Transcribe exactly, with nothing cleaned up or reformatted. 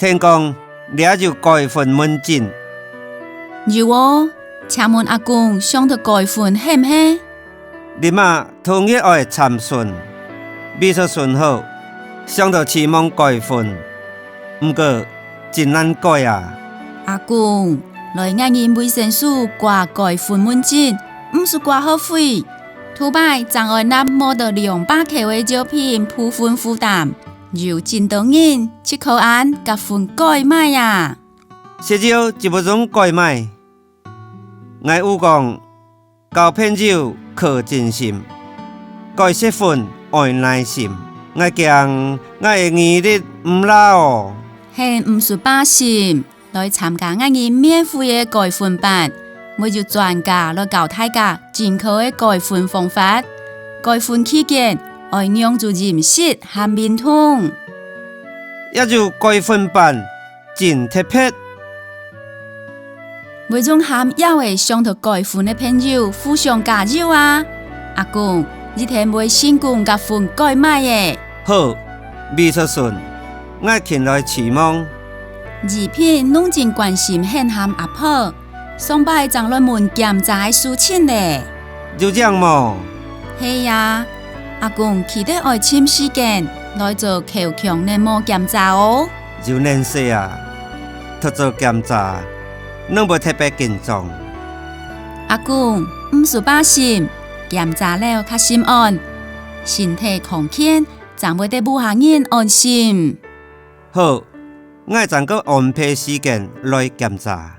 聽講這有改婚門診。有哦，請問阿公想著改婚係毋係？這馬逐日愛參孫，備著孫好，想著期望改婚，毋過真難改啊！阿公，來𠊎人衛生所掛改婚門診，毋使掛號費。 頭擺正愛納無到兩百箍个藥品部分負擔，有真多人就靠恁結婚改賣啊！食藥就會用改賣。𠊎有講，交朋友靠真心，改結婚愛耐心。𠊎驚𠊎个毅力毋罅哦！你毋使擔心， 來參加𠊎人免費个改婚班，會有專家來教大家正確个改婚方法。改婚期間愛仰仔飲食和運動。這有改婚班，真特別！會用和這兜想著改婚个朋友互相加油啊！阿公，一定會成功結婚改賣个！好，備著孫，𠊎勤來期望。 醫病攏真關心你和阿婆，上擺正來問檢查个事情咧。有影無？係啊，阿公記得愛尋時間來做口腔黏膜檢查哦。有年歲啊，讀做檢查，攏會特別緊張。阿公，毋使擔心，檢查了較心安，身體康健，正會得屋下人安心。好，𠊎正過安排時間來檢查。